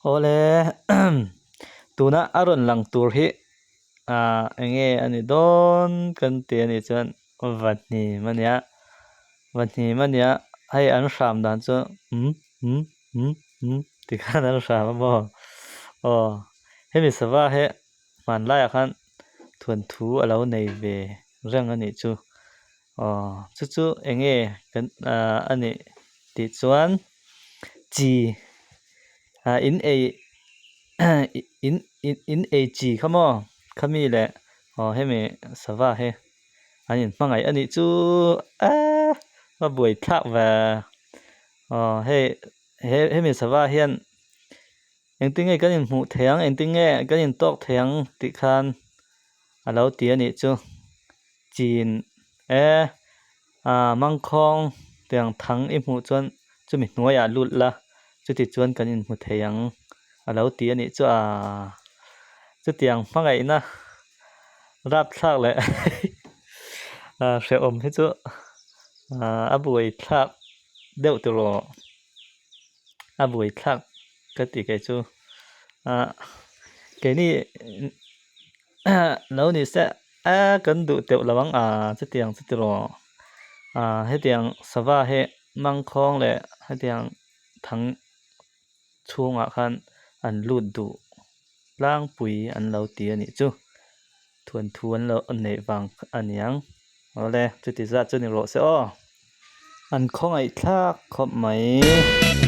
Awle tuna a rawn lang tur hi ah eng nge a ni dawn kan ti a nih chuan vahnim a nia vahnim a nia hei an hram dan chu umm umm umm umm ti khan an hram a maw aw hemi sava hi hmanlaiah khan thuanthu a lo nei ve reng a nih chu aw chu chu eng nge kan ah a nih tih chuan chi ah in ei in in ei chi kha maw khami leh aw hemi sava hi an in hmangaih a nih chu aaa a buai thlak ve aw hei he hemi sava hian engtin nge kan inhmuh thei ang engtin nge kan intawk thei ang tih khan a lo ti a nih chu chin e ah mangkhawng tiang thang i hmuh chuan chumi hnuaiah lut la chuti chuan kan inhmu thei ang a lo ti a nih chu ah chutiang hmangaihna rapthlak leh ah hrehawm hi chu ah a buaithlak deuh tur aw a buaithlak ka ti kei chu ah keini lo ni se a kan duh teuh lo ang ah chutiang chu tiraw ah hetiang sava hi mangkhawng leh hetiang thang chhungah khan an lut duh tlangpui an lo ti a nih chu thuanthu an lo neih vang a niang awle chuti zat chu ni rawh se aw an khawngaih thlak khawp mai.